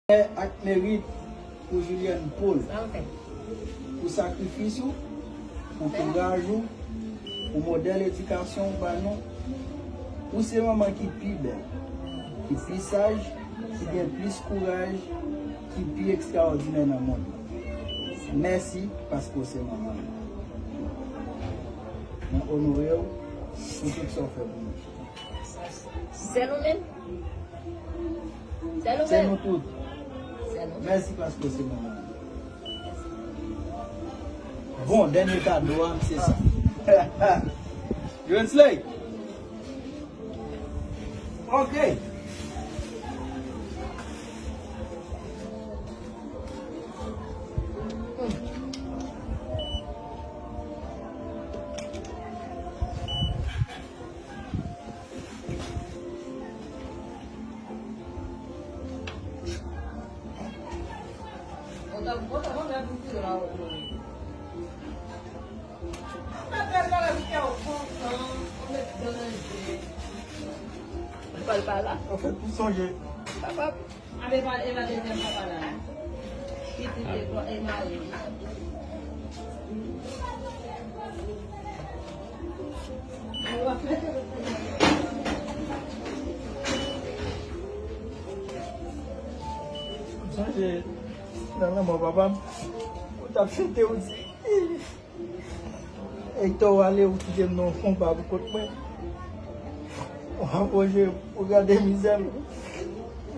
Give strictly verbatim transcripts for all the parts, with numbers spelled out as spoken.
Onè ak merit pou Julienne Paul, pou sakrifis ou, pou kouraj ou, pou modèl edikasyon ou ba nou. Ou se manman ki pi bèl, ki pi saj, ki gen plis kouraj, ki pi ekstraòdinè nan mond lan. Mèsi paske w se manman nou. Mwen onore w pou tout sa w fè pou nou. Sèl ou menm? Sèl ou menm? Se nou tout. Sèl ou menm. Mèsi paske w se manman nou. Bon, dènye kado a, se sa. Green Slay. Ok. Li pral pa la. An fèt, pou sonje. Papa. Abe pa, e pa dezyèm papa la. Pitit e, e mari. M sonje nan lanmò papa m, ou t ap chante, ou di, Hector, w ale, ou kite m nan yon konba pou kont mwen. W ap wonje, ou gade mizè m.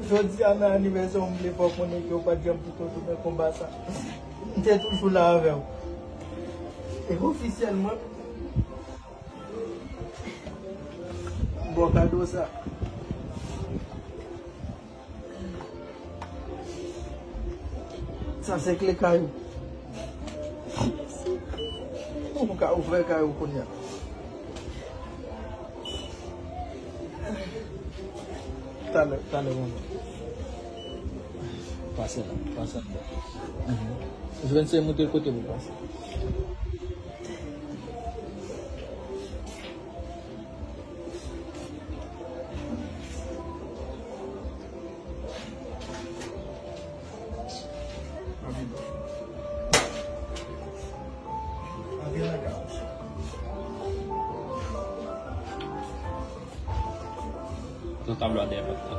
Jodi a, nan anivèsè w, m vle fè w konnen ke w pa t janm kite w tou nan konba sa. M te toujou la avè w. E ofisyèlman, m ba w kado sa. Sa se kle kay ou. Ou ka ouvè kay ou kounye a. Talè, talè, manman. Pase la, pase la. Mhm. Jwenn se montre kote pou pase. Nan tablo a dèyè pòt la.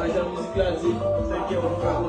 Kouraj nan mizik la, di, thank you.